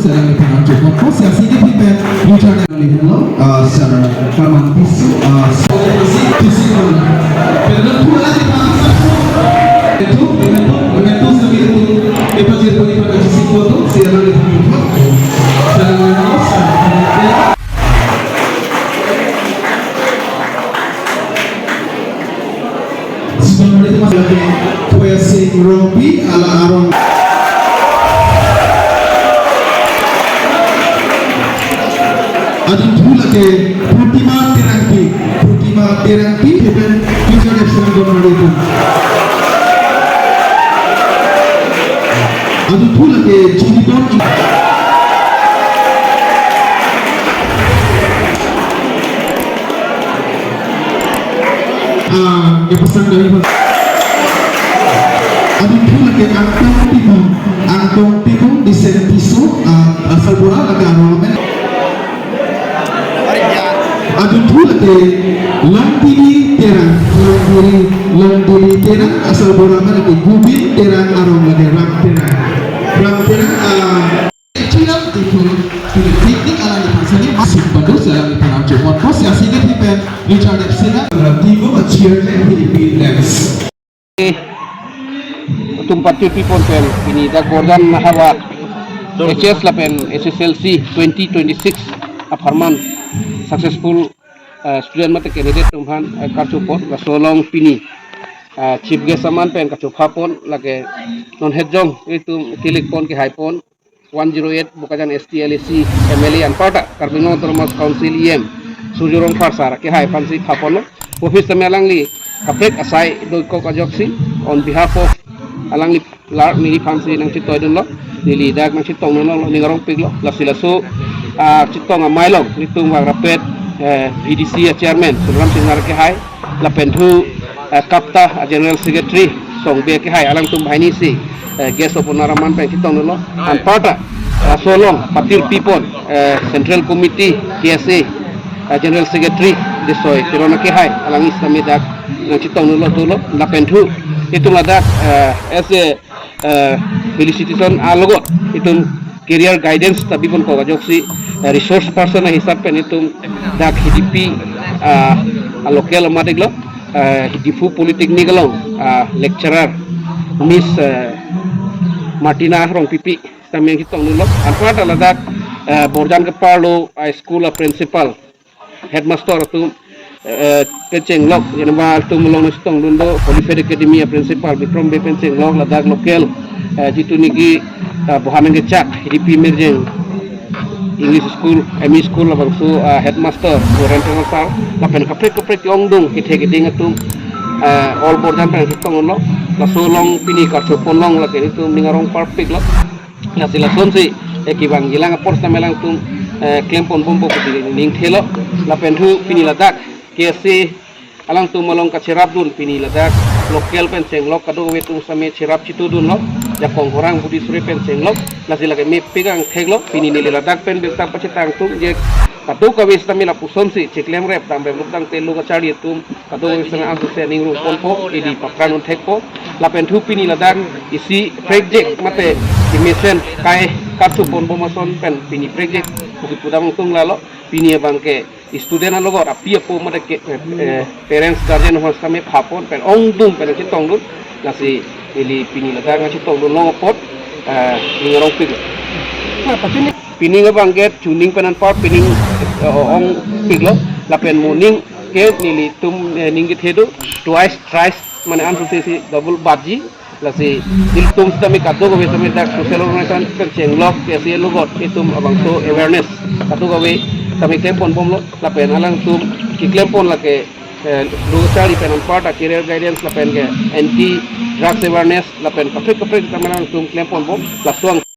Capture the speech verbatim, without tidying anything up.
Selang iphan arjupon, kosi asigi pipen, future na ni hello, uh, sir, Parman Tisso, uh, Tisso, Tisso, Tisso, Sibang Rongpi, Phoya Sing Rongpi, hala arong. Adunthu lake Protima Terangpi, Protima Terangpi, even future excellent governor itu. Adunthu lake Juniton. Ah, kepasang dari Adunthu lake Angtong Timung, Angtong Timung, Disen Tisso, ah, asal Bora lake arong amen. Adunthu lake Longdili Terang, Longdili, Longdili Terang, asal Bora amen lake Gubin Terang arong lake Ram Terang. Ram Terang, ah, Chirap Tisso, pini piknik alangli pansani masuk badu selang iphan arjupon, kosi asigi pipen, Richard F. Sina, Tigo, a chairman, Philippine Dance. Atum patirpipon pen, pini dak Borjan havar, H S lapen H S L C twenty twenty-six apharman successful, eh, student mate candidate atum aphan, eh, karjupon, laso along pini, eh, chief guest aman pen kachopha pon, lake non hetjong itum kilik pon, kehai pon, one zero eight Bokajan S T L A C M L A anparta Karbi Anglong Autonomous Council E M Surjya Rongphar sir kehai aphansi pha ponlo. Office tame alangli kaprek asai doikok ajoksi on behalf of alangli lar neliphansi nangchetoidunlo, neli dak nangchetongdunlo, ning arongpiklo, lasi laso, ah, chetong amei along nelitum vang rapet, eh, V D C a chairman Sonram Singnar kehai, lapen thu, eh, KAPTA a General Secretary Songbe kehai, alangtum banghini si, eh, guest of honor aman pen chetongdunlo. Anparta, eh, laso along patirpipon, eh, Central Committee K S A, eh, General Secretary Desoi Teron kehai, alang sitame dak nangchetongdunlo, dolo, lapen thu itum ladak, eh, as a, eh, felicitation alogot itum career guidance ta biponkok ajoksi, eh, resource person ahisap pen itum dak Hidipi, ah, a local amat iklo, eh, Diphu Polytechnic along, ah, lecturer Miss, eh, Martina Rongpipi sitame chetongdunlo. Anparta ladak, eh, Borjan keparlo, ah, school a principal, headmaster atum, eh, pen chenglok, jenema atum along nangchetongdun do, Holy Faith Academy a principal Bikram Bey pen chenglok, ladak local, eh, jitu niki, eh, Bohan Kechak, Hidipi Mirjeng English School, M E School labangso, eh, headmaster, Warren Tengosar, lapen kaprek kaprek ongdung, kethe keding atum, eh, all Borjan pen chetongdunlo, laso along pini karjupon along lake itum ning arongparpiklo. Lasi lasonsi, eh, kevang kelang apor sitame alangtum, eh, klempon bompo pu ningthelo, lapen thu pini ladak K S A alangtum along kacherapdun, pini ladak local pen chenglok kadokave atum sitame cherap chetudunlo, jakong horang budi suri pen chenglok, lasi lake mepik angtheklo, pini neli ladak pen birta pachetang atum, je kadokave sitame lapusonsi chiklemrep, damrep rup dang telo kacharli atum, kadokave sitame angthek se ning rung ponpo, idi papran unthekpo, lapen thu pini ladak isi prekjak mate imesen kai karjupon bom ason pen pini prekjak pu kipudam tung lalo, pini abangke student alogot api apo mate ke, eh, parents guardian hon sitame pha pon pen ongdung pen chetongdun, lasi neli pini ladak nangchetongdun long apot, eh, ning arongpik. Pini abangke chuning pen anpar pining, eh, ongpiklo, lapen moning ke nelitum, eh, ning kethe do, twice, thrice, mane ansose si double batji, lasi nelitum sitame kadokave sitame dak social organization pen chenglok, K S A alogot itum abangso awareness kadokave sitame klempon bomlo, lapen alangtum keklempon lake, eh, lo kacharli pen anparta career guidance lapen ke anti drugs awareness lapen kaprek kaprek sitame alangtum klempon bom, laso ang